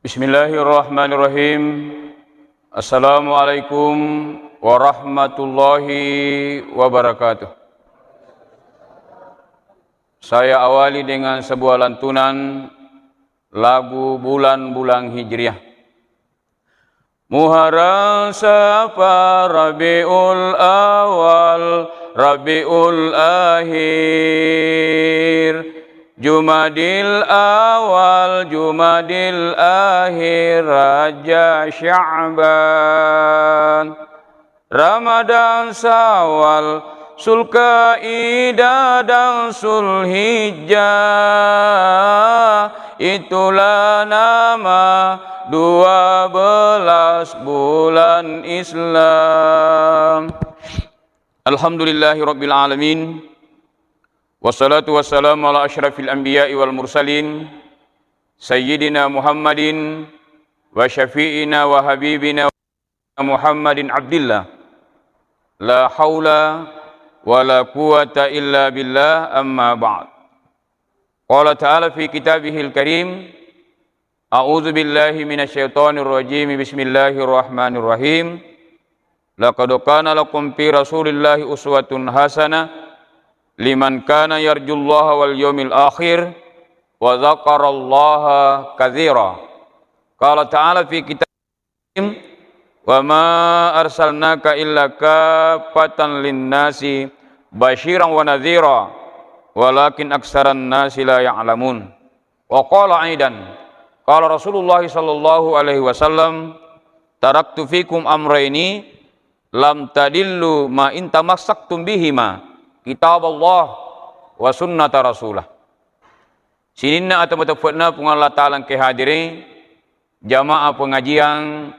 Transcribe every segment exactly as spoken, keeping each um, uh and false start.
Bismillahirrahmanirrahim. Assalamualaikum warahmatullahi wabarakatuh. Saya awali dengan sebuah lantunan lagu bulan-bulan Hijriah. Muharram, Safar, Rabiul Awal, Rabiul Akhir, Jumadil Awal, Jumadil Akhir, Rajab, Sya'ban, Ramadan, Syawal, Zulkaidah dan Zulhijjah, itulah nama dua belas bulan Islam. Alhamdulillahirabbil alamin. Wassalatu wassalamu ala asyrafil anbiya'i wal mursalin, sayyidina Muhammadin wa syafi'ina wa habibina Muhammadin abdillah. La haula wa la quwwata illa billah, amma ba'd. Qala ta'ala fi kitabihil karim, a'udzu billahi minasy syaithanir rajim. Bismillahirrahmanirrahim. Laqad kana lakum fi Rasulillahi uswatun hasanah liman kana yarjullaha wal yaumil akhir wa dzakarallaha katsira. Qala ta'ala fi kitab Wa ma arsalnaka illa kaffatan linnasi basyiran wa nadhira, walakin aksaran nasi la ya'lamun. Wa qala aidan, qala Rasulullah sallallahu alaihi wasallam, "Taraktu fikum amraini lam tadillu ma in tamassaktum bihima, kitaballah wa sunnata rasulah." Sininna atau mateppe'na Puang Allah Ta'ala engke hadiri, jamaah pengajian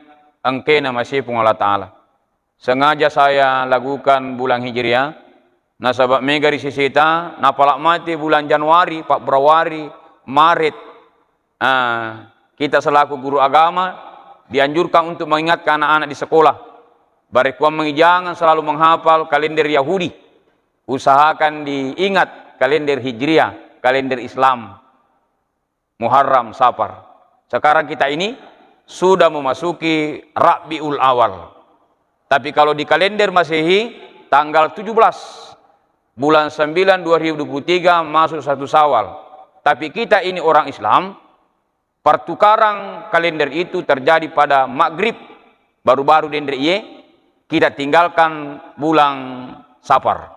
engkena masih Puang Allah Ta'ala. Sengaja saya lagukan bulan Hijriah, nasaba mega ri seseta, napala mate bulan Januari, Februari, Maret. Ah, kita selaku guru agama dianjurkan untuk mengingatkan anak-anak di sekolah. Barekkuammengngi jangan selalu menghafal kalender Yahudi. Usahakan diingat kalender Hijriah, kalender Islam. Muharram, Safar. Sekarang kita ini sudah memasuki Rabiul Awal. Tapi kalau di kalender Masehi, tanggal tujuh belas bulan sembilan dua ribu dua puluh tiga masuk satu Syawal. Tapi kita ini orang Islam, pertukaran kalender itu terjadi pada maghrib, baru-baru denre iye, kita tinggalkan bulan Safar.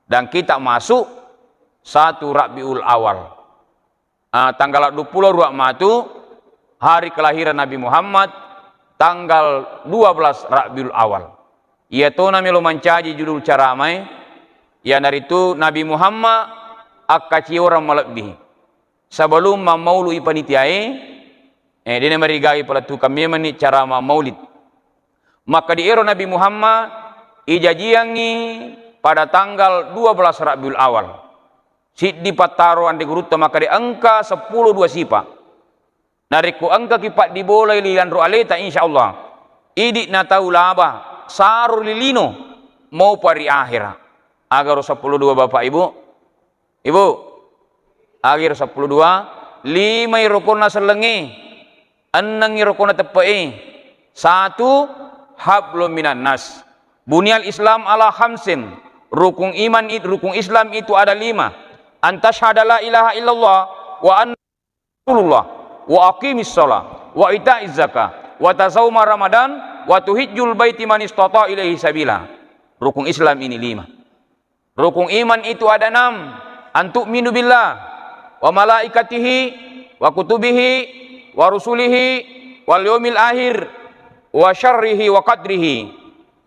Dan kita masuk satu Rabiul Awal. Ah, tanggal dua puluh dua matu, hari kelahiran Nabi Muhammad, tanggal dua belas Rabiul Awal. Iya tona melo mancaji judul caramae, iyanaritu Nabi Muhammad akkaciorang malebbi. Sebelum mammaului panitiae, eh, dena marigai palettukang memanni carama maulid. Maka di ero Nabi Muhammad ijajiangngi pada tanggal dua belas Rabiul Awal. Siddi pattaro anre gurutta makkeda engka seppulo dua sipa. Narekko engkaki paddibolai ri lanro aleta, insya Allah, idi na tau laba, saro ri lino, maupa ri ahera. Agaro seppulo dua, Bapak Ibu? Ibu? Agaro seppulo dua, limai rokonna sellengnge, ennengngi rokonna teppe'e. Satu, hablum minan nas. Bunyal Islam ala khamsin. Rukun iman it-, rukun Islam itu ada lima. An tashhada la ilaha illallah wa anna Rasulullah, wa aqimis shalah, wa itaiz zakah, wa tasauma Ramadan, wa tuhijjul baiti man istata ilaihi sabila. Rukun Islam ini lima. Rukun iman itu ada enam. An tu'minu billah, wa malaikatihi, wa kutubihi, wa rusulihi, wal yaumil akhir, wa syarrihi wa qadrihi.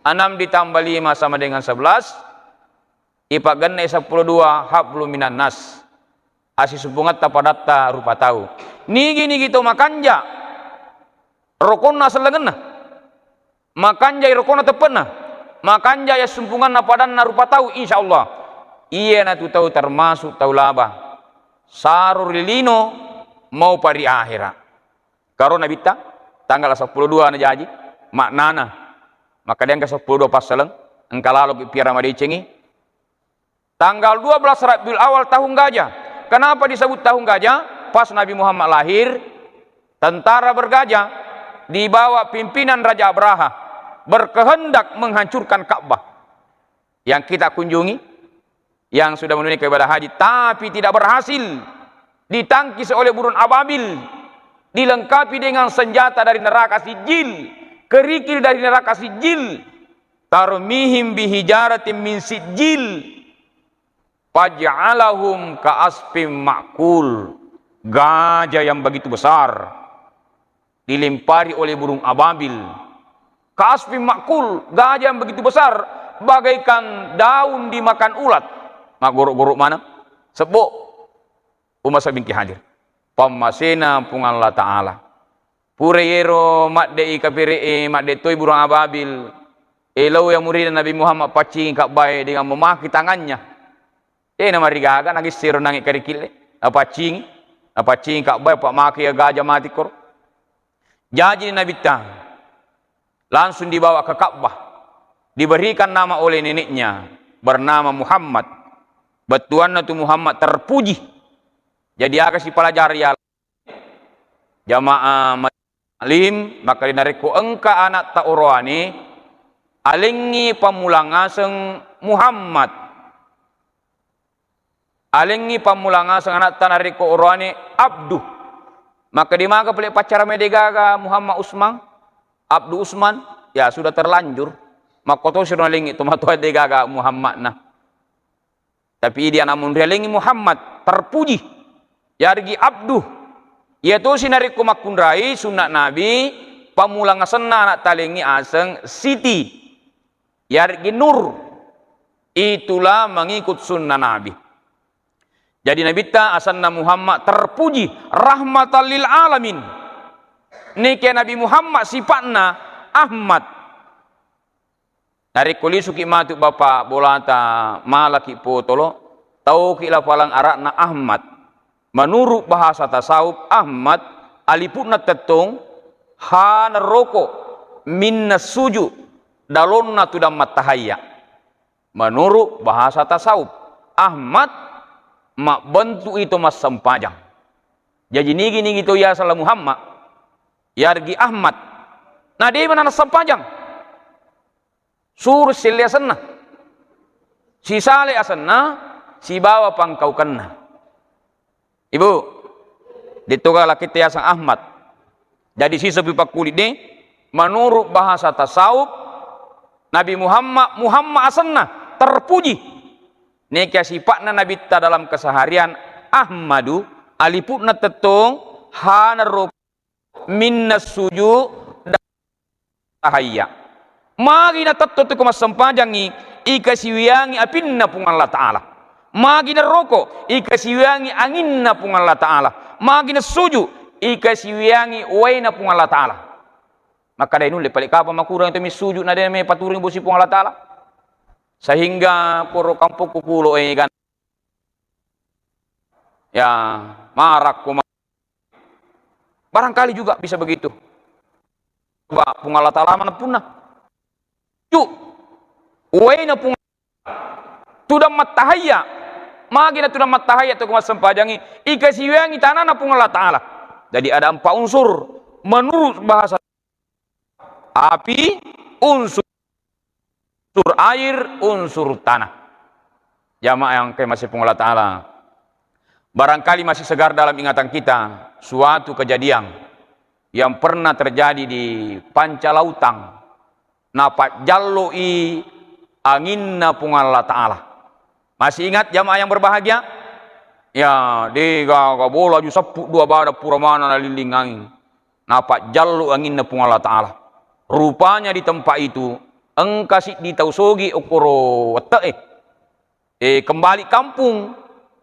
Enam ditambah lima sama dengan sebelas. Ipagennai seppulo dua, hablum minan nas. Assisumpungetta padatta rupa tau. Nigi-nigi to makanja rokonna sellengenna. Makanjai rokonna teppe'na. Makanjai assumpunganna padanna rupa tau, insya Allah. Iyanatu tau termasuk tau laba. Saro ri lino maupa ri ahera. Karo Nabitta, tanggal seppulo dua najaji, maknana. Maka diangka seppulo dua passaleng, engka laloki piara madecengi. Tanggal dua belas Rabiul Awal tahun gajah. Kenapa disebut tahun gajah? Pas Nabi Muhammad lahir, Tentara bergajah di bawah pimpinan Raja Abraha berkehendak menghancurkan Ka'bah. Yang kita kunjungi, yang sudah menunaikan ibadah haji, tapi tidak berhasil, ditangkis oleh burung ababil, dilengkapi dengan senjata dari neraka Sijil, kerikil dari neraka Sijil, tarmihim bihijaratin min sijil, faj'alahum ka'asfim ma'kul, gajah yang begitu besar, dilempari oleh burung ababil. Ka'asfim ma'kul, gajah yang begitu besar, bagaikan daun dimakan ulat. Maggoro-goro mana? Sebbo. Umasa bingki hadir. Pammasena Puang Allah Ta'ala. Pura yero madde'i kapere'e, madde toi burung ababil. Elou ya murid Nabi Muhammad paccingi Ka'bae dengan memaki tangannya. Eh, namarigaga nagissero nangi karikille. Napaccingi. Napaccingi Ka'bae, pak maki ya gajah mati koro. Jaji Nabitta langsung dibawa ke Ka'bah. Diberikan nama oleh neneknya, bernama Muhammad. Bettuanna tu Muhammad terpuji. Jadi aga sipalajari ya jamaah malim, maka narekko engka anatta oroane, alengngi pammulang aseng Muhammad. Alengngi pammulang aseng anatta narekko oroane Abdu. Maka dimaga pale paccara mai degaga Muhammad Usman, Abdu Usman, ya sudah terlanjur. Makkotosi ro nalengngi tomatoa degaga Muhammadna. Tapi idi anak munri alengngi Muhammad, terpuji. Yarigi Abdu. Iya tosi narekko makkunrai sunna Nabi, pammulang asenna anak talengngi aseng Siti. Yarigi Nur. Itulah mengikut sunnah Nabi. Jadi Nabitta asenna Muhammad terpuji, rahmatan lil alamin. Nike Nabi Muhammad sipa'na Ahmad. Narekko lisuki matu bapa bolata, malaki potolo, tauki lapalang ara'na Ahmad. Menurut bahasa tasawuf, Ahmad alipu'na tettong, hana roko, minna suju, dalonna tudang mattahayya. Menurut bahasa tasawuf, Ahmad mabbentuk itu massempajang. Jadi nigi-nigi to yasala Muhammad, yargi Ahmad. Nah, dia mana sempajang? Suru selle asenna. Sisale asenna, sibawa pangkaukenna. Ibu, dittoga lakitte yaseng Ahmad. Jadi sisepi pakkulit de, menurut bahasa tasawuf, Nabi Muhammad, Muhammad asenna, terpuji. Neka sipa'na Nabitta dalam keseharian, Ahmadu, alipu'na tettong, hana ro-, minna suju, tahayya. Magi natetto tu ko massempajangngi, ikasiwiyangi apinna Puang Allah Ta'ala. Magi naroko, ikasiwiyangi anginna Puang Allah Ta'ala. Magi nassuju, ikasiwiyangi waena Puang Allah Ta'ala. Makkadai nulle pale kapang makurang tu missuju na de me paturing bosi Puang Allah Ta'ala. Sehingga poro kampokku kulo e kan. Ya, marakku ma-, barangkali juga bisa begitu. Coba Puang Allah Ta'ala mana punna. Ju, uwaina Puang tudang mattahayya. Magina tudang mattahayya tu ko massempajangi, ikasiwiangi tanana Puang Allah Ta'ala. Jadi ada empat unsur menurut bahasa api, unsur, unsur air, unsur tanah. Jamaah yang kekasih Puang Allah Ta'ala, barangkali masih segar dalam ingatan kita suatu kejadian yang pernah terjadi di Pancalautang. Napajjallo'i anginna Puang Allah Ta'ala. Masih ingat jamaah yang berbahagia? Ya, de gaga bola ju seppu dua badak pura mana nalilling angin. Napajjallo anginna Puang Allah Ta'ala. Rupanya di tempat itu engka siddi tau sogi okkoro wette'e. Eh, kembali kampung.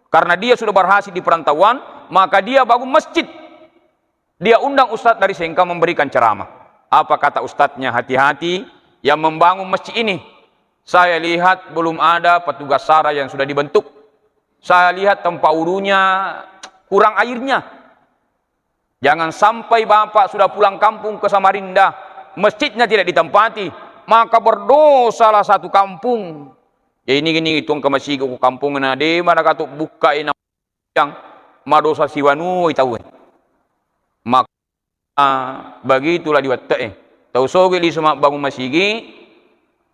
Karena dia sudah berhasil di perantauan, maka dia bangun masjid. Dia undang ustadz dari Sengkang memberikan ceramah. Apa kata ustadznya? Hati-hati yang membangun masjid ini. Saya lihat belum ada petugas sara yang sudah dibentuk. Saya lihat tempat wudunya kurang airnya. Jangan sampai Bapak sudah pulang kampung ke Samarinda, masjidnya tidak ditempati, maka berdosalah satu kampung. Ya, ini, ini, itu ke masjid ke kampung na de mana katu buka ina yang madosa siwanuwai tauwe. Maka Ah, bagitulah di wette'e. Tau soge lisu mabbangung masigi,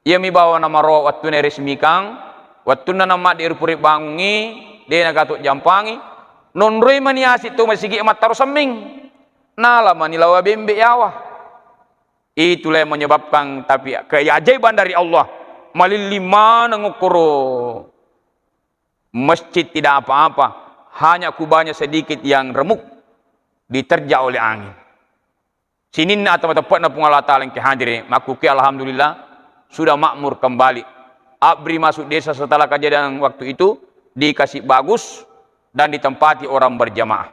iyami bawa namaroa wettunna iresmikang, wettunna namadde rupure bangungi, de nagato jampangi, nonroi mani asi to masigi mattaro semming. Nala mani lawa bembe yawa. Itulah yang menyebabkan, tapi keajaiban dari Allah, malilli maneng okkoro masjid tidak apa-apa, hanya kubahnya sedikit yang remuk, diterjang oleh angin. Sininna atau teppe'na Puang Allah Ta'ala engke hadire, makkuke alhamdulillah, sudah makmur kembali. Abri masuk desa setelah kejadian waktu itu, dikasih bagus, dan ditempati orang berjamaah.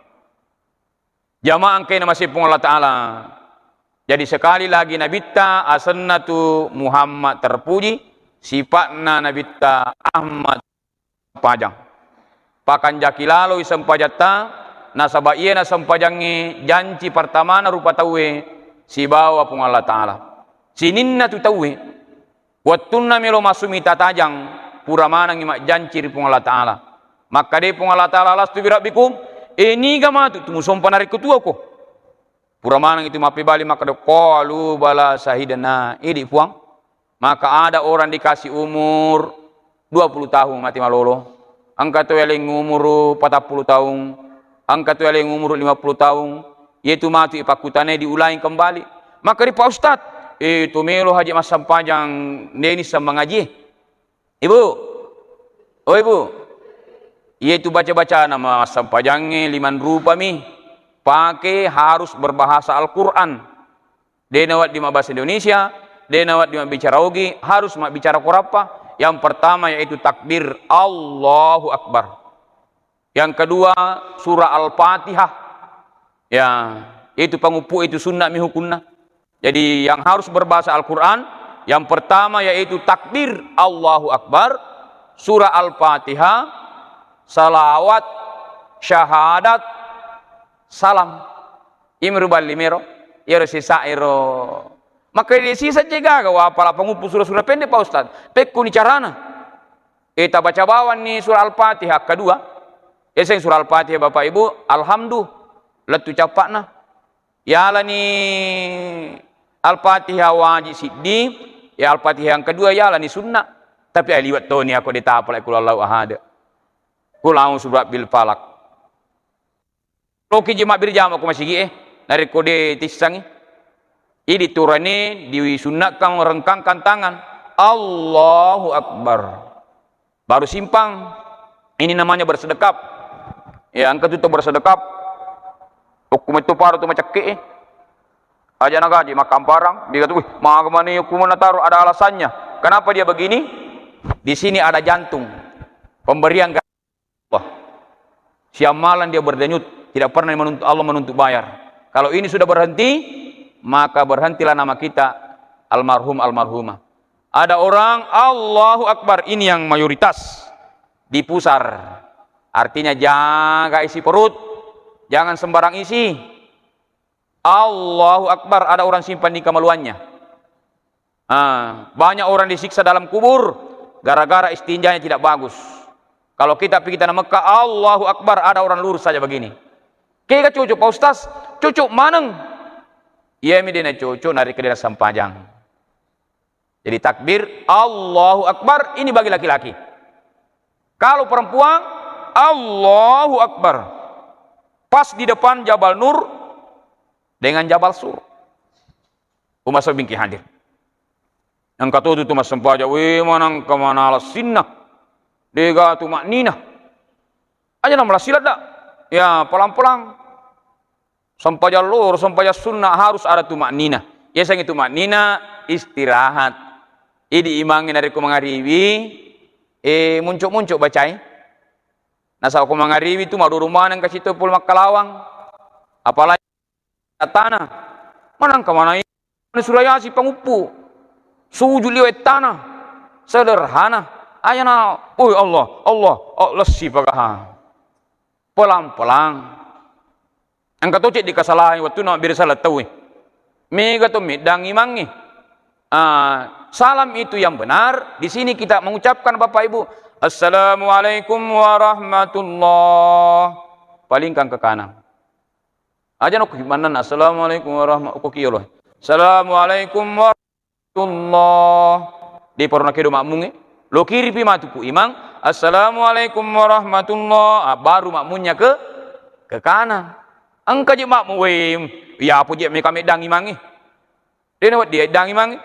Jamaah engkae namasei Puang Allah Ta'ala. Jadi sekali lagi Nabitta asenna tu Muhammad terpuji, sipa'na Nabitta Ahmad sempajang. Pakanjaki laloi sempajatta, nasaba iyena sempajangnge janci pertamana rupa tauwe sibawa Puang Allah Ta'ala. Sininna tu tauwe, wettunna melo masumi tatajang, pura manengngi majjanci ri Puang Allah Ta'ala. Makkadai Puang Allah Ta'ala, "Alastu birabbikum?" E, niga matu tu musompa narekko tuoko? Pura maneng itu mappebali makkeda, "Qalu bala syahidna." Idi Puang. Maka ada orang dikasih umur dua puluh tahun mati malolo. Engka to yaleng umur patappulo tahun. Engka to yaleng umur lima puluh tahun. Yetu matu ipakkutanai diulangi kembali. Maka ri Pak Ustaz, "Eh, to melo haji massempajang deni semmangajie." Ibu, oh Ibu, iyatu baca-bacana massempajangnge liman rupami, pake harus berbahasa Al-Quran. De nawedding mabbahasa Indonesia, de nawedding mabbicara Ogi, harus mabbicara Korappa. Yang pertama yaitu takbir Allahu Akbar. Yang kedua, surah Al-Fatihah. Ya, itu panguppu, itu sunnah mi hukunna. Jadi, yang harus berbahasa Al-Quran, yang pertama yaitu takbir Allahu Akbar, surah Al-Fatihah, salawat, syahadat, salam. Imru balli mero, iyaro sisa ero. Maka di sisa je gaga, wa pala panguppu surah-surah pendek, Pak Ustaz. Pekkuni carana. Eh, tabaca bawanni surah Al-Fatihah kedua. Eseng surah Al-Fatihah, Bapak Ibu, Alhamdu, lettu cappa'na. Yalani Al-Fatihah wajib siddi, ya Al-Fatihah yang kedua yalani sunnah. Tapi aliwat toni aku ditapalai kul huwallahu ahad. Kul a'udzu birabbil falaq. Loki je mabbirjama ko masigi e, narekko de tissangi. Idi turane disunnakkan rengkangkan tangan. Allahu Akbar. Baru simpang. Ini namanya bersedekap. Ya, engka tu bersedekap. Okku metto paro tu macakke e. Aja nagaji makkamparang, dia kata, "Wih, maga mani okku menataro?" Ada alasannya. Kenapa dia begini? Di sini ada jantung. Pemberian Allah. Siang malam dia berdenyut, tidak pernah menuntut, Allah menuntut bayar. Kalau ini sudah berhenti, maka berhentilah nama kita almarhum, almarhumah. Ada orang, Allahu Akbar, ini yang mayoritas di pusar. Artinya jaga isi perut, jangan sembarang isi. Allahu Akbar, ada orang simpan di kemaluannya. Ah, banyak orang disiksa dalam kubur gara-gara istinjanya tidak bagus. Kalau kita pergi tanah Mekah, Allahu Akbar, ada orang lurus saja begini. Kega cocok, Pak Ustaz? Cocok maneng. Iya mi dena cocok, narik ke daerah sampajang. Jadi takbir, Allahu Akbar, ini bagi laki-laki. Kalau perempuan, Allahu Akbar. Pas di depan Jabal Nur dengan Jabal Sur. Umma sabbingki hadir. Engka totu tu massempajang, we manengka manala sinna. Dega tu maknina. Aja na malasilat da. Ya, pelang-pelang. Sempajang loro, sempajang sunna harus ada tu maknina. Yasengnge tu maknina istirahat. Idi imangnge narekko mangaribi, eh, muncuk-muncuk bacai. Nasaba ko mangaribi tu maduru maneng kasi to pole makkalawang. Apalagi tana. Manengka manai surayasi panguppu. Sujud liwe tana. Sederhana. Ayana, "Oi Allah, Allah, oh, lessi pagaha." Pelang-pelang. Engka to ceddi kesalahan wettunna mabbere sala tauwe. Mega to meddang imangnge. Ah, salam itu yang benar. Di sini kita mengucapkan, Bapak Ibu, "Assalamualaikum warahmatullah." Palingkang ke kanan. Aja nokko manenna, "Assalamualaikum warahmatullahi," ko kiyolo. "Assalamualaikum warahmatullah." Di porona kedo makmungnge. Lo kiripi matu Pu Imang, "Assalamualaikum warahmatullah." Ah, baru makmunnya ke, ke kanan. Engka je makmu, weh, iya apa je meka meddang imangnge. Dena wedding eddangi mange.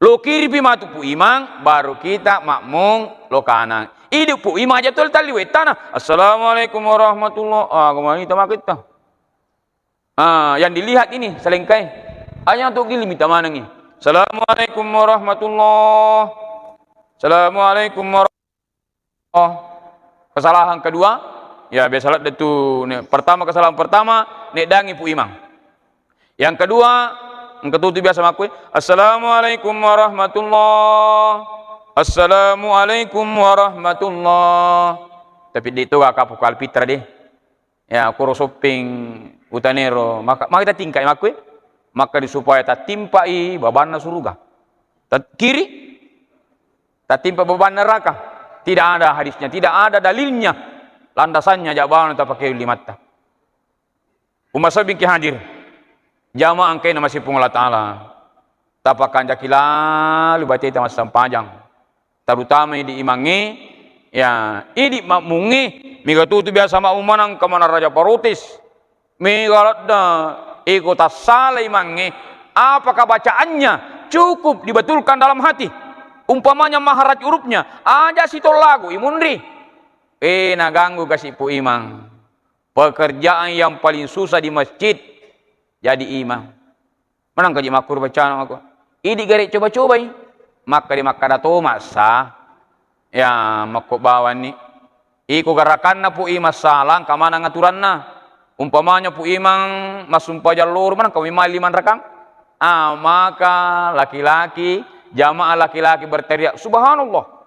Lo kiripi matu Pu Imang, baru kita makmung lo kanang. Idi Pu Imang aja tol talli wettana. "Assalamualaikum warahmatullah." Ah, kemana kita maketta? Ah, yang dilihat ini selengkai. Aja tu gili mita manengi. "Assalamualaikum warahmatullah. Assalamualaikum warahmatullah." Oh, kesalahan kedua, ya, biasa ladde tu, ne-, pertama, kesalahan pertama, neddangi Pu Imang. Yang kedua, engka tutu biasa makkue, "Assalamualaikum warahmatullah. Assalamualaikum warahmatullah." Tapi di tu gak kapuk alpitra deh. Ya, kuro sopping utanero, maka, maka tatingkai makkue, maka di supaya tatimpai babanna suruga. Tat-, kiri, tatimpa beban neraka. Tidak ada hadisnya, tidak ada dalilnya. Landasannya jabana tapake limatta. Umma sabbingki hadir. Jamaah engkaina masih Puang Allah Ta'ala. Tapakanjaki lalu bateta massempajang. Terutama idi imangnge, ya, idi makmungnge, mega tutu biasa makmung maneng ke mana raja protes. Mega ladde, iko tassala imangnge, apakah bacaannya cukup dibetulkan dalam hati? Umpamanya maharaj hurufnya, aja sitollagu imunri. Eh, naganggu kasi Pu Imang. Pekerjaan yang paling susah di masjid, jadi imam. Maneng kaji makkuro bacana mako. Idi gare coba-cobai. Makkeda makkeda to massa. Ya, makko bawanni. Iko garakanna Pu Imang salang kamanang aturanna. Umpamanya Pu Imang massumpajang loro, maneng kami mali manrakang. Ah, maka laki-laki, jamaah laki-laki berteriak, "Subhanallah."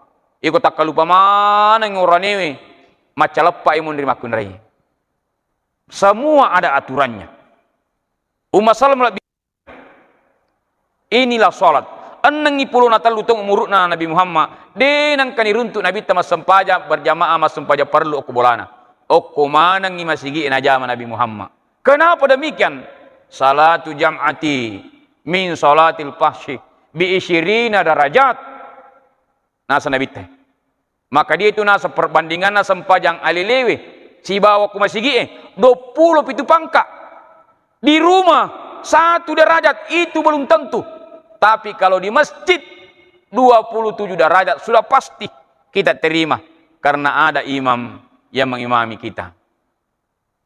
Iko takkalupa maneng oranewe. Maccaleppa imunri makkunrai. Semua ada aturannya. Umma sallam lebih Inilah salat. Ennengngi pulona tellu taung umuru'na Nabi Muhammad, de nengka niruntu Nabitta massempajang berjamaah, massempajang parellu okko bolana. Okko manengngi masigi'e najama Nabi Muhammad. Kenapa demikian? Salatu jam'ati min salatil fahsyi bi isyirina darajat. Nasa Nabitta. Maka dia itu nasa perbandinganna sempajang alelewe sibawa ku masigi'e, dua puluh pitu pangka. Di rumah, satu derajat itu belum tentu. Tapi kalau di masjid, dua puluh tujuh derajat sudah pasti kita terima karena ada imam yang mengimami kita.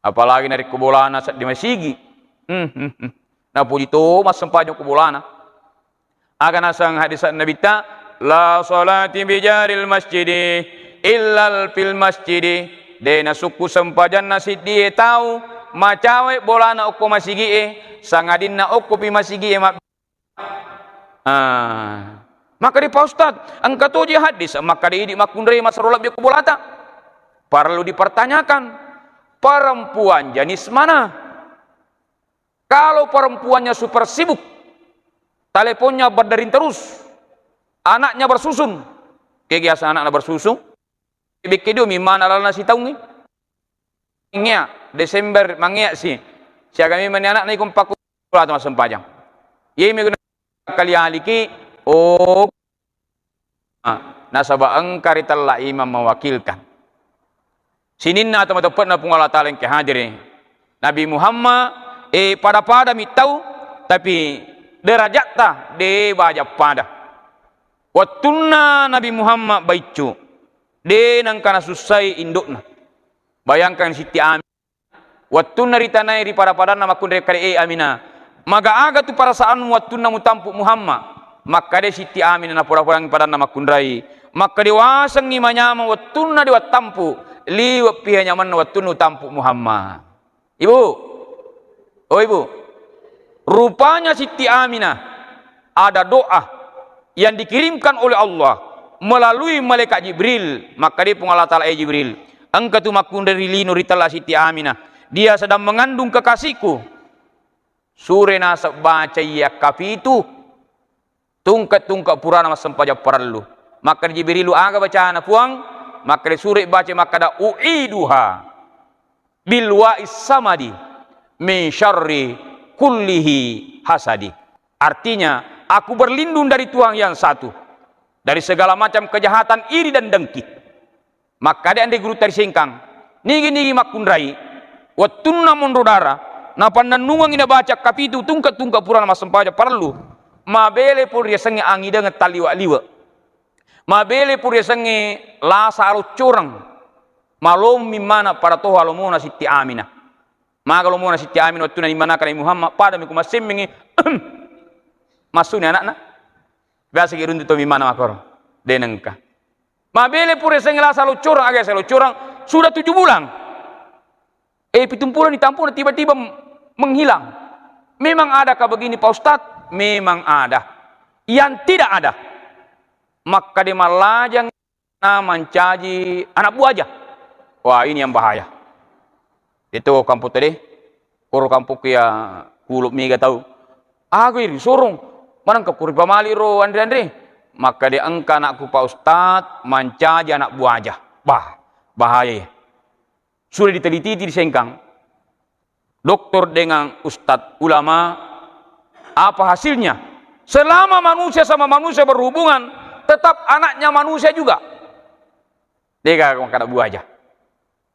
Apalagi narekko bolana seddi masigi. Hmm, hmm, hmm. Napuji to massempajang ko bolana. Aga naseng hadis Nabitta, "La salati bijaril masjidi illal fil masjidi." De nasukku sempajanna siddie tau macawe bolana okko masigi'e, sangadinna okkopi masigi'e mab-, ah. Makkeda, "Pak Ustaz, engka toji hadis makkeda idi makkunrai masero lebbi ko bolata." Perlu dipertanyakan, perempuan jenis mana? Kalau perempuannya super sibuk, teleponnya berdering terus, anaknya bersusun, kegiatan anaknya bersusun, bekke dua mimma anak lalana sitaungi. Mangea Desember, mangea si. Siaga memang ni anak na ikon paku atau massempajang. Ye megu kali aliki, oh, ah, nasaba engka ritella imam mewakilkan. Sininna atau mateppe'na Puang Allah Ta'ala engka hadiri. Nabi Muhammad, eh, pada-pada mittau, tapi derajatta de baja pada. Wettunna Nabi Muhammad baiccu, de nengka nasussai indokna. Bayangkan Sitti Aminah. Wettunna ritanai ri pada-padanna makkunrai kade e Aminah. Maga-aga tu perasaanmu wettunna mutampu Muhammad? Makkade Sitti Aminah napoda-podangi padanna makkunrai. Makkade wasengngi manyameng wettunna de wattampu, liwe piha nyamenna wettunna utampu Muhammad. Ibu, oh ibu, rupanya Sitti Aminah ada doa yang dikirimkan oleh Allah melalui malaikat Jibril. Makkade Puang Allah Ta'ala, "Eh Jibril, engka tu makkunrai ri lino ritella Sitti Aminah. Dia sedang mengandung kekasihku." Sure naseng baca iya kapitu. Tungke-tungke purana massempajang parellu. Makkeda Jibrilu, "Aga bacana, Puang?" Makkeda, "Sure baca makkeda, 'U'iduha bil wa'is samadi, min syarri kullihi hasadi. Artinya, aku berlindung dari Tuhan yang satu, dari segala macam kejahatan, iri dan dengki. Makkeda anre gurutta ri Sengkang, nigi-nigi makkunrai, wettunna monro dara, napannennungengngi nabaca kapitu tungke-tungke purana massempajang parellu, mabele pun riasengnge angidengeng talliwe-liwe. Mabele pun riasengnge lasa aloccoreng, malommi mana pada toha lomona Sitti Aminah. Maga lomona Sitti Aminah wettunna nimanaka Nabi Muhammad, padami ku massemmengngi, massuni anakna. Biasa ki runtu to mimana makoro. De nengka. Mabele pura sengnge lasa loccoreng, aga lasa loccoreng, sudah tujuh bulan. Eh, pitung pulo ni tampuna tiba-tiba m-, menghilang. Memang adakah begini, Pak Ustadz? Memang ada. Yang tidak ada, makkade mallajang na mancaji anak buaja. Wah, ini yang bahaya. Itu kampung tadi, koro kampung ya, kulup mega tau. Aku iri sorong, manengka kuri pamali ro anre-anre. Makkade engka anakku, Pak Ustadz, mancaji anak buaja. Bah, bahaya ya. Sudah diteliti di Sengkang, doktor dengan ustadz, ulama, apa hasilnya? Selama manusia sama manusia berhubungan, tetap anaknya manusia juga. Dega makkada buaja.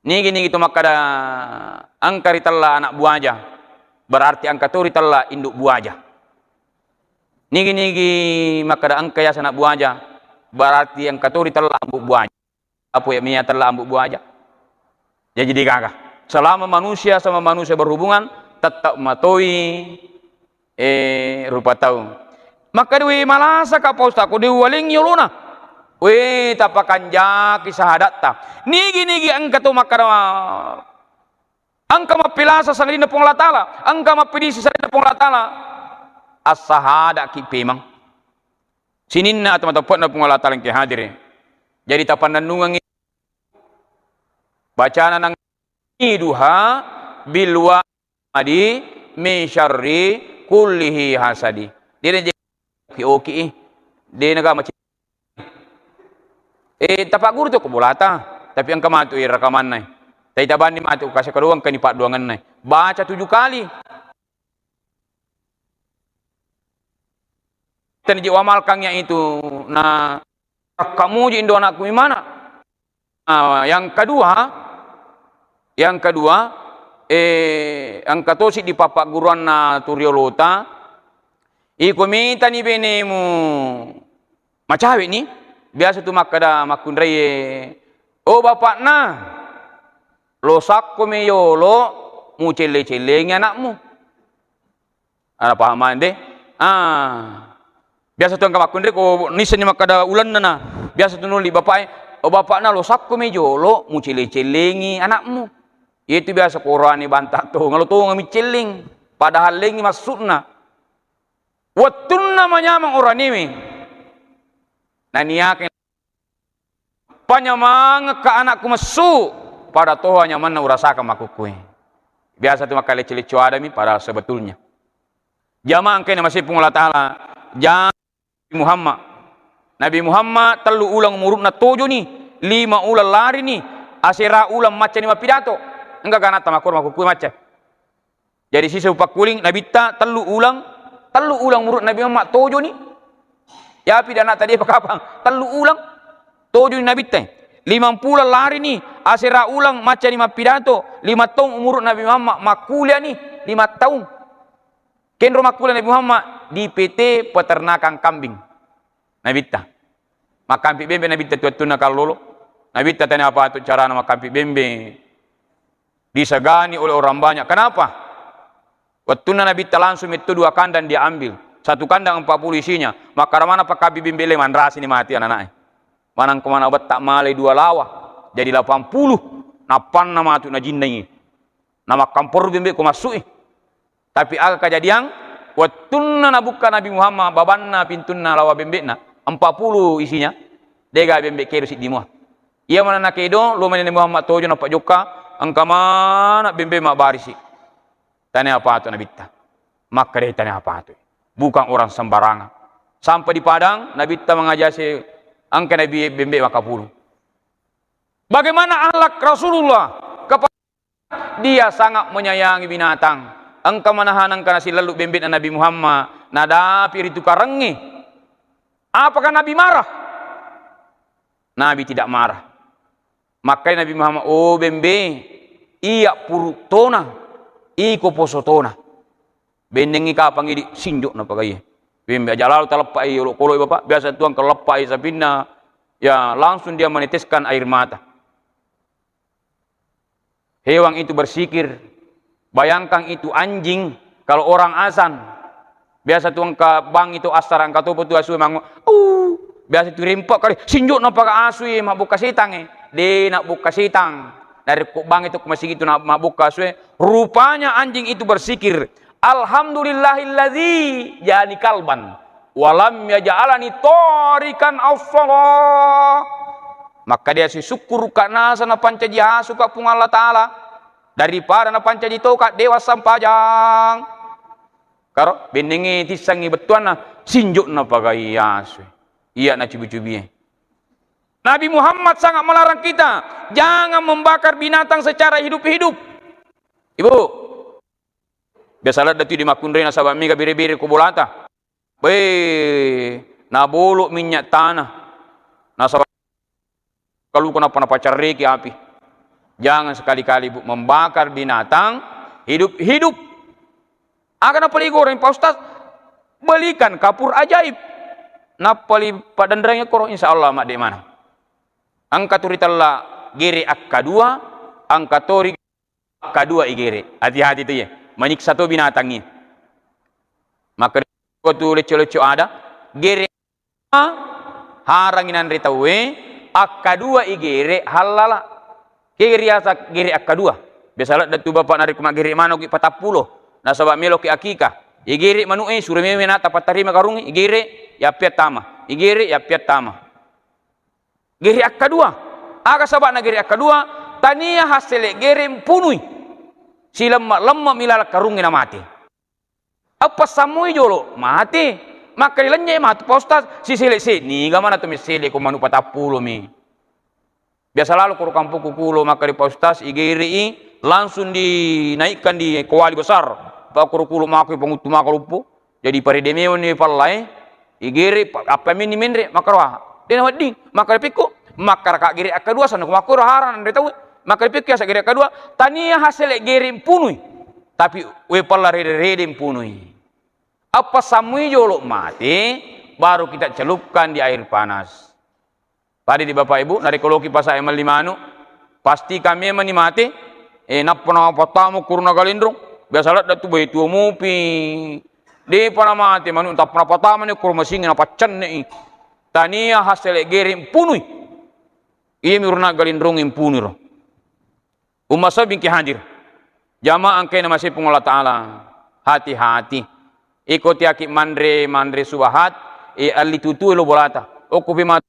Nigi-nigi tu makkada engka ritella anak buaja, berarti engka to ritella induk buaja. Nigi-nigi makkada engka yaseng anak buaja, berarti engka to ritella ambu buaja. Apa ya, mia tella ambu buaja. Jadi degaga. Selama manusia sama manusia berhubungan, tetap matoi, eh, rupa tau. Makkada, "We, malasa ka, Pak Ustaz, ko de uwalengngi olona." We, tapakanjaki sahadatta. Nigi-nigi engka to makkada, engka mappilasa sangadinna Puang Allah Taala, engka mappilisi sangadinna Puang Allah Taala. Assahadaki pemang. Sininna atau mateppe'na Puang Allah Taala engke hadire. Jadi tapannennungengngi bacana nang iduha bilwa madi min syarri kullihi hasadi. Dena je oki-oki i. Dena ga maci-, eh, tapagguru tu ko bolata, tapi engka matu i rekamanna. Tai tabanni matu kasi kedua engka ni padduangenna. Baca tujuh kali. Tani je wamalkang ya itu, na rakka muji indo anakku imana. Ah, yang kedua, yang kedua, eh, engka tosi di papagguruanna tu riolota, iko mitani benemu macawe ni, biasa tu makkada makkunraie, "Oh, bapakna, lo sakko me yolo mucelle-cellengi anakmu." Ana paham de? Ah. Biasa tu engka makkunrai ko nisseng ni makkada ulenna na. Biasa tu nuli bapak e, "Oh, bapakna, lo sakko me jolo mucelle-cellengi anakmu." Itu biasa ko orane banta to, ngalo to ngami celling. Padahal lengi maksudna. Wettunna manyameng oranewe, naniakeng, "Panyamangekka anakku messu, pada toha nyamanna urasakang makkukkue." Biasa tu makkalecce-lecce adami, padahal sebetulnya jamaah engkae namasei Puang Allah Taala, ja-, Nabi Muhammad. Nabi Muhammad tellu uleng umuru'na tojoni, lima uleng larini, asera uleng maccani mappidato. Engka ganatta makkoro makkukkue macca. Jadi sisa upakkuling Nabitta tellu uleng, tellu uleng umuru Nabi Muhammad tojoni. Yapi dana tadi apa kapang? Tellu uleng tojoni Nabitta. Limampulo larini, asera uleng maccani mappidato, lima taung umuru Nabi Muhammad makkuliani, lima taung. Kenro makkulia Nabi Muhammad di P T peternakan kambing. Nabitta. Makkampi bembe Nabitta tu wettunna kallolo. Nabitta tania patu carana makkampi bembe. Disegani oleh orang banyak. Kenapa? Wettunna Nabitta langsung metto dua kandang dia ambil. Satu kandang empat puluh isinya. Makkada mana pakkabi bembe le manrasi ni mati anak-anak e. Manang kemana bettak malai dua lawa. Jadi delapan puluh. Nappanna matu najinnai. Namakkampor bembe ko masuk i. Tapi aga kajadiang, wettunna nabukka Nabi Muhammad babanna pintunna lawa bembe'na, empat puluh isinya, dega bembe kedo siddi mua. Iya mana nakedo, lo mani Nabi Muhammad tojo napajokka, engka mana bembe mabbarisi. Tania patu Nabitta. Makkadai tania patu. Bukan orang sembarangan. Sampai di Padang, Nabitta mangajase engka Nabi bembe makapulu. Bagaimana akhlak Rasulullah kepada Dia sangat menyayangi binatang. Engka manahanang kana silellu bembe'na Nabi Muhammad, nadapi ritukarengngi. Apakah Nabi marah? Nabi tidak marah. Makkai Nabi Muhammad, "Oh bembe, iya puru tona, iko poso tona." Bennengngi kapang idi, sinjo' napagaie. Bembe aja lalu taleppai olokolo, Bapak. Biasa tuang kalau leppai sapinna, ya langsung dia meneteskan air mata. Hewan itu bersikir. Bayangkan itu anjing, kalau orang azan. Biasa tu engka bang itu assara engka topa tu asu mango. Uh, biasa tu rempak kali. Sinjo' napaka asu e, mabbukka setang e. De' nabbukka setang. Dari ko bang itu masigi itu na-, mabbukka asu e. Rupanya anjing itu bersikir. Alhamdulillahilladzi ja'alani kalban walam yaj'alani tarikan asala. Maka dia sisukkuruka nasa napancaji asuka Puang Allah Ta'ala daripada napancaji toka dewa sampajang. Karo bennengngi tissangngi bettuanna, sinjo' napagai asu. Iya nacubi-cubie. Nabi Muhammad sangat melarang kita jangan membakar binatang secara hidup-hidup. Ibu, biasa ladde' tu di makkunrai nasaba' mega bere-bere ko bolata. Weh, nabolo' minyak tanah. Nasaba' kaluku napa napacarreki api. Jangan sekali-kali, Bu, membakar binatang hidup-hidup. Aga napali goreng, Pak Ustaz? Belikan kapur ajaib. Napali padenreng koro, insya Allah madde mana. Engka tu ritella gere akkadua, engka to ri akkadua igere. Hati-hati tu ye. Manyiksa to binatang iye. Maka tu lecco-lecco ada, gere harangi nanre tauwe, akkadua igere hallala. Ke riasa gere akkadua. Biasa ladde' tu bapak narekko maggere manu ki patappulo. Nasaba' melo ki akika. Igere manu e, suro meme nata pattarima karung, igere, yappia tama. Igere, yappia tama. Gere akkadua. Aga saba'na gere akkadua? Tania hassele gere mpunui. Silemma-lemma mi laleng karungnge namate. Eppa sammui jolo, mate. Makkeda lennye matu, Pak Ustaz, sisele se, niga mana tu missele ko manu patappulo mi. Biasa lalo koro kampokku kulo, makkeda Pak Ustaz, igere i, langsung dinaikkan di kuali besar. Pak koro kulo mako panguttu maka luppo. Jadi parede mewani pallae, igere, pa-, appa menni menre, makkaroha. Dena wedding, makkeda pikku, makkeda ka gere akkadua, sanna ko makkoro harang nanre tau. Makkeda pikku yasa gere akkadua, tania hasele gere mpunui. Tapi we palla rede-rede mpunui. Apa sammui jolo mate, baru kita celupkan di air panas. Pada di Bapak Ibu, narekko loki pasai melli manu, pasti kami mani mate, eh, nappa napattama kuruna galindrung, biasa ladda tu bai tuo mupi, depa namate manu, tappa napatama ni kuro masingi, napaccenne i. Tania hasele gere mpunui. Iya mi uruna galindrung mpunui ro. Umma sabingki hadir. Jamaah engkae namasei Puang Allah Ta'ala. Hati-hati. Iko tiaki manre, manre subahat, e alli tutui lo bolata. Okko pi matu.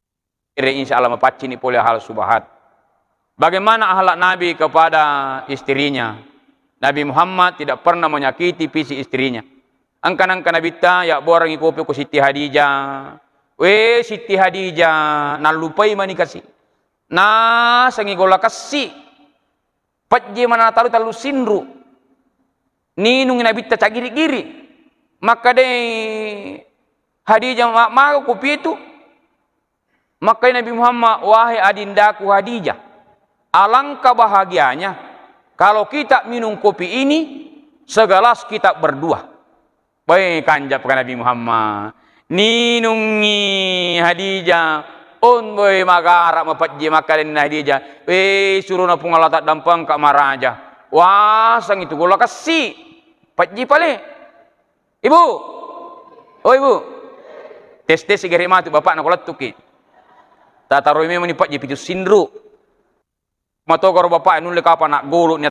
Ere, insya Allah mapaccini pole hal subahat. Bagaimana akhlak Nabi kepada istrinya? Nabi Muhammad tidak pernah menyakiti fisik istrinya. Engka nangka Nabitta yabborangi kopi ko Siti Hadijah. We Siti Hadijah, nallupai mani kasi. Nasengi golla kessi. Pejje mana talu tallu sinru. Ninungi Nabitta cagiri-giri. Makkedai Hadijah, "Ma-, maga kopi itu?" Makkedai Nabi Muhammad, "Wahai adindaku Hadijah, alangkah bahagianya kalau kita minum kopi ini segelas kita berdua." Bae, kanjapka Nabi Muhammad. Ninungi Hadijah. On boe, magara mapejje makkalenna Hadijah. We, surona Puang Allah taddampengka maraja. Waseng itu golla kessi. Pejji pale. Ibu. Oh, Ibu. Tes-tes gere matu bapakna ko lettuki. Tataroi memang ni pejji pitu sinru. Matogaro bapak nulle kapang naggolo ni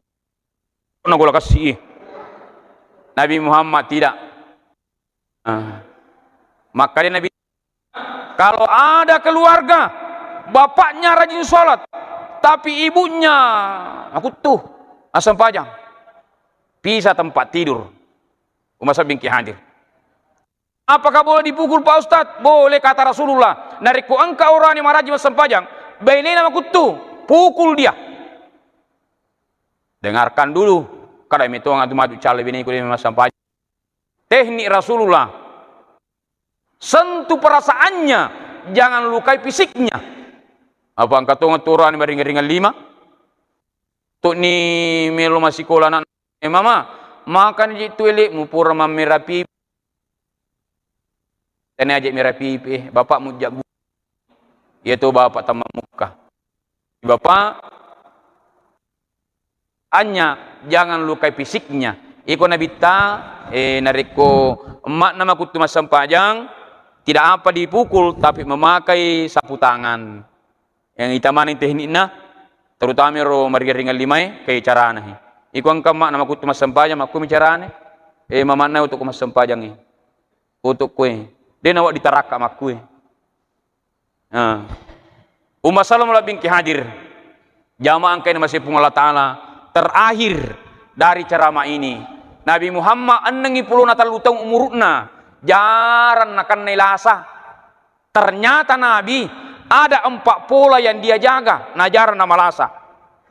na gola kassi. Nabi Muhammad tidak. Ah. Makkeda Nabi, kalau ada keluarga bapaknya rajin sholat, tapi ibunya makuttu asempajang, pisah tempat tidur. Umma sabingki hadir. Apakah boleh dipukul, Pak Ustadz? Boleh, kata Rasulullah. Narekko engka orane maraji massempajang, bainena makuttu, pukul dia. Dengarkan dulu. Kada metong atu madu cale bini ku de massempajang. Teknik Rasulullah. Sentuh perasaannya, jangan lukai fisiknya. Apa engka tong aturan maringan-ringan lima? Tuk ni melo masikola anak, eh, mama, makan ji tu elek mu pura mammerapi. Tanya aja merapi, eh, bapak mujak bu. Iya tu bapak tamang muka. Bapak, hanya jangan lukai fisiknya. Iko nabitta, eh, narekko emakna makuttu massempajang, tidak apa dipukul, tapi memakai sapu tangan. Yang ita maneng teknikna, terutama ro maringan-ringan limae, kai carana he. Iko engka emakna makuttu massempajang, makkumi carane, eh, mamakna utuk massempajang he. Utuk kue. De nawa ditarakka makkue. Nah. Umma Salamah labbingki hadir. Jamaah engkae namasei Puang Allah Ta'ala. Terakhir dari ceramah ini, Nabi Muhammad ennengngi pulona tellu taung umuru'na, jarang nakennai lasa. Ternyata Nabi ada empat pola yang dia jaga, na jarang namalasa.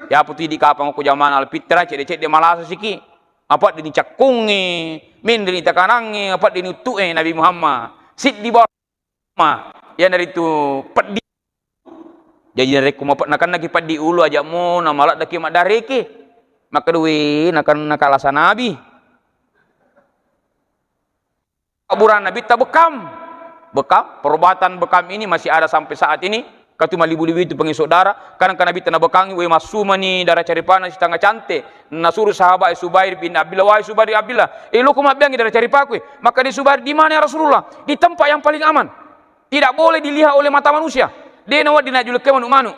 Ya putidi kapang ko jamaah alfitra, cedde-cedde malasa siki. Apa dini cakkungngi, mindri takanangngi, apa dini uttu'e Nabi Muhammad. Siddi bawang ma, iyanaritu peddi. Jaji narekko mape-, nakennaki peddi ulu, aja'mo namaladdaki maddareke. Makkedui nakenna kalasa Nabi. Kuburan Nabitta bekam. Bekam, perobatan bekam ini masih ada sampai saat ini. Katu malibu-libu itu pengen saudara, kadang kan Nabitta nabekangi, we massumani darah caripana sitanga cante. Nasuru sahabat Subair bin Abdullah, "Wahai Subair bin Abdullah, eh, loko mabbeangi darah caripaku, eh." Maka di Subair, "Di mana ya Rasulullah?" "Di tempat yang paling aman. Tidak boleh dilihat oleh mata manusia." De nawedding najulekkai manu-manu.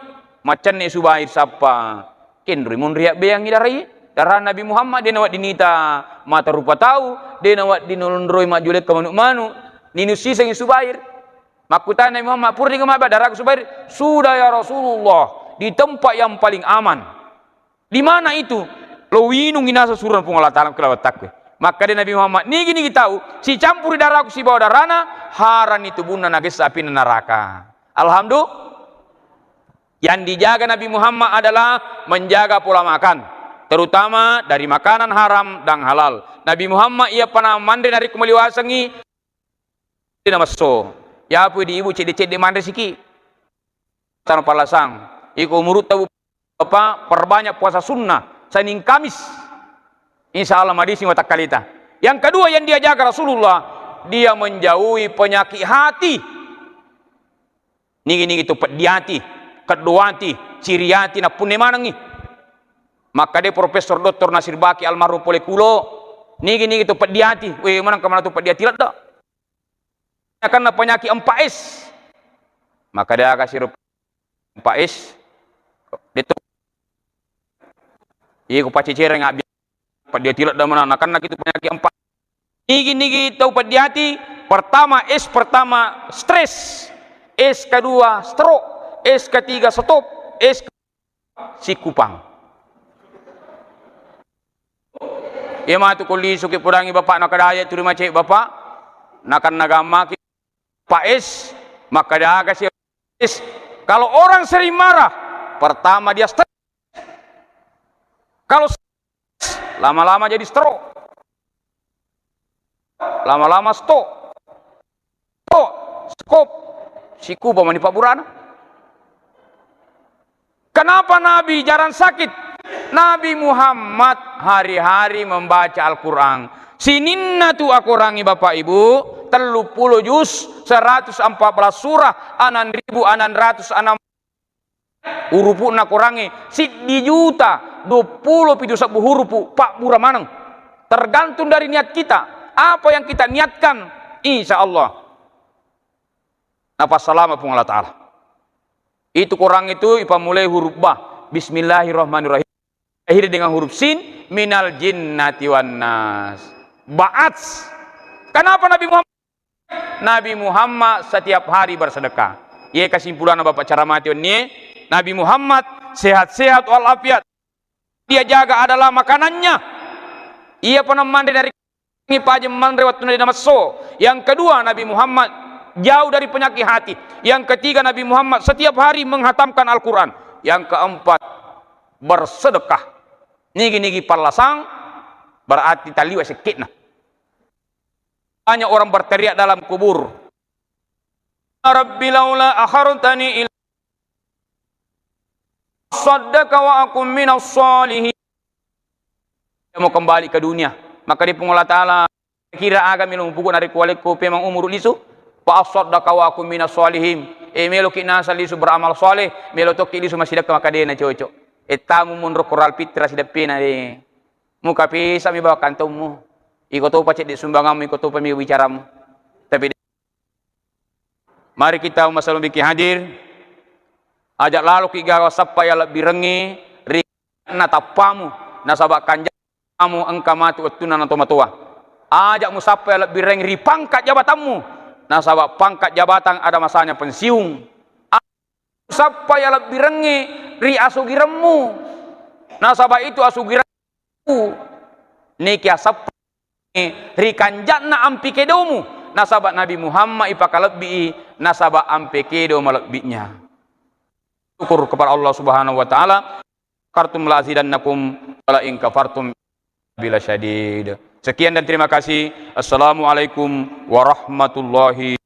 Maccanne Subair sappa. Kenroi monri abbeangi darai. Darah Nabi Muhammad de nawedding nita mata rupa tau, de nawedding nulonroi majulekka manu-manu. Ninus sisengi Subair. Makkutana Nabi Muhammad, "Purri mabba daraku Subair?" "Sudah ya Rasulullah, di tempat yang paling aman." "Di mana itu?" "Lo winung inasa surang Puang Allah Ta'ala kelawatakku." Makkeda Nabi Muhammad, "Nigi-nigi tau sicampuri daraku sibawa darana, harani tubunna nagessa apinna naraka." Alhamdulillah. Yang dijaga Nabi Muhammad adalah menjaga pola makan, terutama dari makanan haram dan halal. Nabi Muhammad iya pana manre narekko maliwasengi, namesso. Yapu di ibu cedde-cedde manre siki. Tano palasang. Iko umurutta bu-, apa, perbanyak puasa sunnah Senin Kamis. Insya Allah madising watakkalita. Yang kedua yang dia jaga Rasulullah, dia menjauhi penyakit hati. Nigi-nigi tu peddi ati, keddo ati, ciri ati nappunne manengi. Makkade Profesor Doktor Nasir Baki almarhum pole kulo, nigi-nigi tu peddi ati, we maneng kemana tu peddi ati ledde. Nakenna penyakit empat S. Makkade aga siro empat S. Deto. Iye ku pacecereng abbi-, peddi ati ledde mana, nakenna kitu penyakit empat. Nigi-nigi tau peddi ati, pertama, S pertama stres, S kedua stroke, S ketiga stop, S ke-, sikupang. Iya matu ko lisu ki pudangi bapak na kedaya turi macet bapak, nakan nagammaki Pak S, makkada aga si S. Kalau orang sering marah, pertama dia stres. Kalau lama-lama jadi stroke. Lama-lama stok. Stok. Skop. Sikupa mani pabburana. Kenapa Nabi jarang sakit? Nabi Muhammad hari-hari membaca Al-Quran. Sininna tu akorangi Bapak Ibu, tellu puluh juz, seratus empat belas surah, enam ribu enam ratus enam Hurupu'na Korangnge siddi juta dua pulo pitu sebbu hurupu, pabbura maneng. Tergantung dari niat kita. Apa yang kita niatkan, insya Allah napassalama Puang Allah Ta'ala. Itu Korang itu ipammulai huruf ba. Bismillahirrahmanirrahim. Akhiri dengan huruf sin, minal jinnati wan nas. Ba'ats. Kenapa Nabi Muhammad Nabi Muhammad setiap hari bersedekah. Iye kesimpulanna Bapak cara mati wennie, Nabi Muhammad sehat-sehat walafiat. Dia jaga adalah makanannya. Iya pernah manre dari pagi manre waktu dia namesso. Yang kedua, Nabi Muhammad jauh dari penyakit hati. Yang ketiga, Nabi Muhammad setiap hari menghatamkan Al-Quran. Yang keempat, bersedekah. Nigi-nigi pallasang, berarti taliwa sekke'na. Banyak orang berteriak dalam kubur, "Rabbi laula akhartani ila saddaqa wa akun minas shalihin." Dia mau kembali ke dunia. Maka di Puang Allah Ta'ala, kira aga melo mupugu narekko walekko pemang umuru lisu, fa asaddaqa wa akun minas shalihin. E, meloki nasa lisu beramal saleh, melo tokki lisu masidakka, maka dena cocok. E, tamu monro koral fitra sidappena de. Muka pesa mi bawa kantongmu. Iko topa cedde sumbanganmu, iko topa mi bicaramu. Tapi de-, mari kita masalubiki hadir. Ajak laloki gaga sappa ya lebbirengngi ri na tappamu, nasaba kanja- kamu engka matu wettunna natomatoa. Aja' musappai alebbireng ri pangkat jabatanmu, nasaba pangkat jabatan ada masanya pensiung. Aja' musappai alebbirengngi ri asugiremmu, nasaba itu asugiremmu niki asappai ri kanja'na ampi kedomu, nasaba Nabi Muhammad ipakalebbi'i, nasaba ampe kedo malebbi'nya. Syukur kepada Allah Subhanahu wa Ta'ala. Syakartum la azidannakum, wa la in kafartum bila syadid. Sekian dan terima kasih. Assalamualaikum warahmatullahi